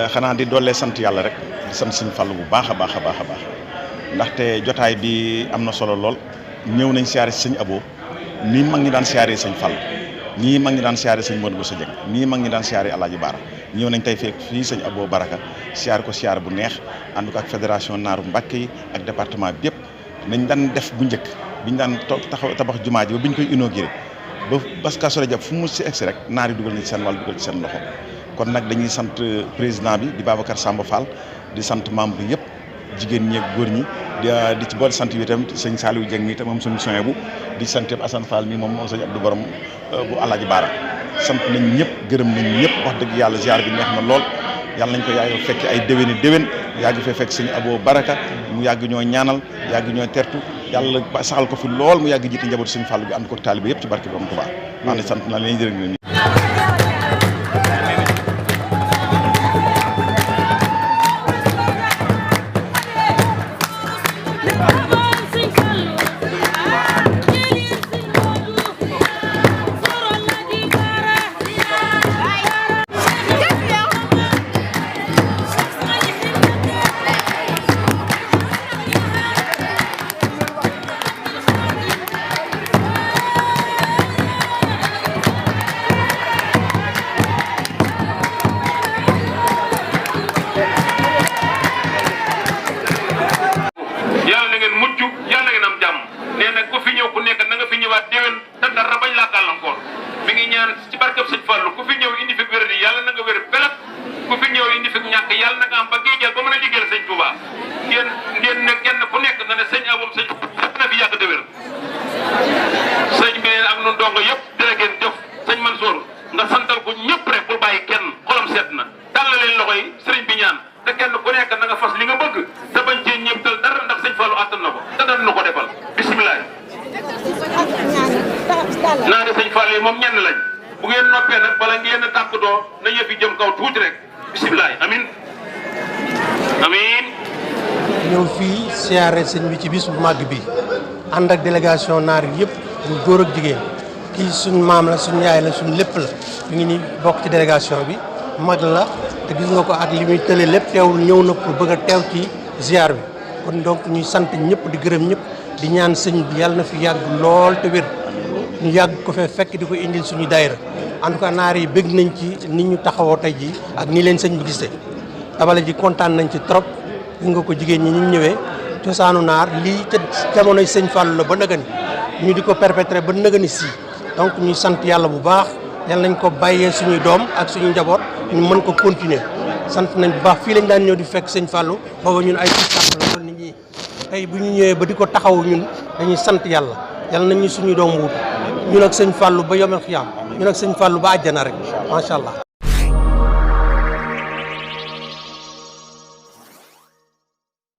xanaa di dollee sant yàlla rek di sant Sëñ Fallu bu baax a baax a baax a baax ndaxte jotaay bi am na solo lool ñëw nañ siyaare si Sëñ Abo nii mag ñi daan siyaare Sëñ Fallu nii mag ñi daan siyaare Sëñ Modou Bousso Dieng nii mag ñi daan siyaare Alaaji Baara ñëw nañ tey fekk fii Sëñ Abo Baraka siyaare ko siyaare bu neex ànd ko ak fédération naaru Mbàkke yi ak département bi yëpp nañ daan def bu njëkk biñ daan tabax jumaa ji ba biñ koy inauguré ba parce que Kazu Rajab fu mu si egsi rek naar yi dugal nañ seen wàll dugal ci seen loxo kon nag dañuy sant président bi di Babacar Samba Fall di sant membre yëpp jigéen ñi ak góor ñi di ci boole sant yi itam sëñ Saliou Dieng mi itam moom suñu soin bu di sant yëpp Assane Fall mi moom sëñ Abdou Borom bu Alaaji Baara sant nañ ñëpp gërëm nañ ñëpp wax dëgg yàlla ziar bi neex na lool yàlla nañ ko yàgg fekk ay déwéni déwén yàgg fee fekk Sëñ Abo Baraka mu yàgg ñoo ñaanal yàgg ñoo tertu yàlla saxal ko fi lool mu yàgg jiite njabootu Sëñ Fallu bi ànd ko taalibe yëpp ci barke Borom Tuubaa maa ngi sant naa leen jërë ñëw fii siyaare sëñ bi ci bis bu màgg bi ànd ak délégation naar yëpp ñu góor ak jigéen kii suñ maam la suñ yaay la suñ lépp la mi ngi ni bokk ci délégation bi mag la te gis nga ko ak li muy tële lépp teewul ñëw na pour bëgg a teew ci ziar bi kon donc ñuy sant ñëpp di gërëm ñëpp di ñaan sëñ bi yàlla na fi yàgg lool te wér ñu yàgg ko fee fekk di ko indil suñu daayira en tout cas naar yi bëgg nañ ci ni ñu taxawoo tey jii ak nii leen sëñ bi gisee tabale ji kontaan nañ ci trop gis nga ko jigéen ñi ñu ñëwee cosaanu naar lii ca jamonoy Sëñ Fallu la ba nëgëni ñu di ko perpétrer ba nëgëni si donc ñuy sant yàlla bu baax yàlla nañ ko bàyyee suñuy doom ak suñu njaboot ñu mën ko continuer sant nañ bu baax fii lañ daan ñëw di fekk Sëñ Fallu booba ñun ay tuutànk la loolu nit ñi tey bu ñu ñëwee ba di ko taxaw ñun dañuy sant yàlla yàlla nañ ñu suñuy doom wuutu ñun ak Sëñ Fallu ba yomel xiyaam ñun ak Sëñ Fallu ba àjjana rek macha allah.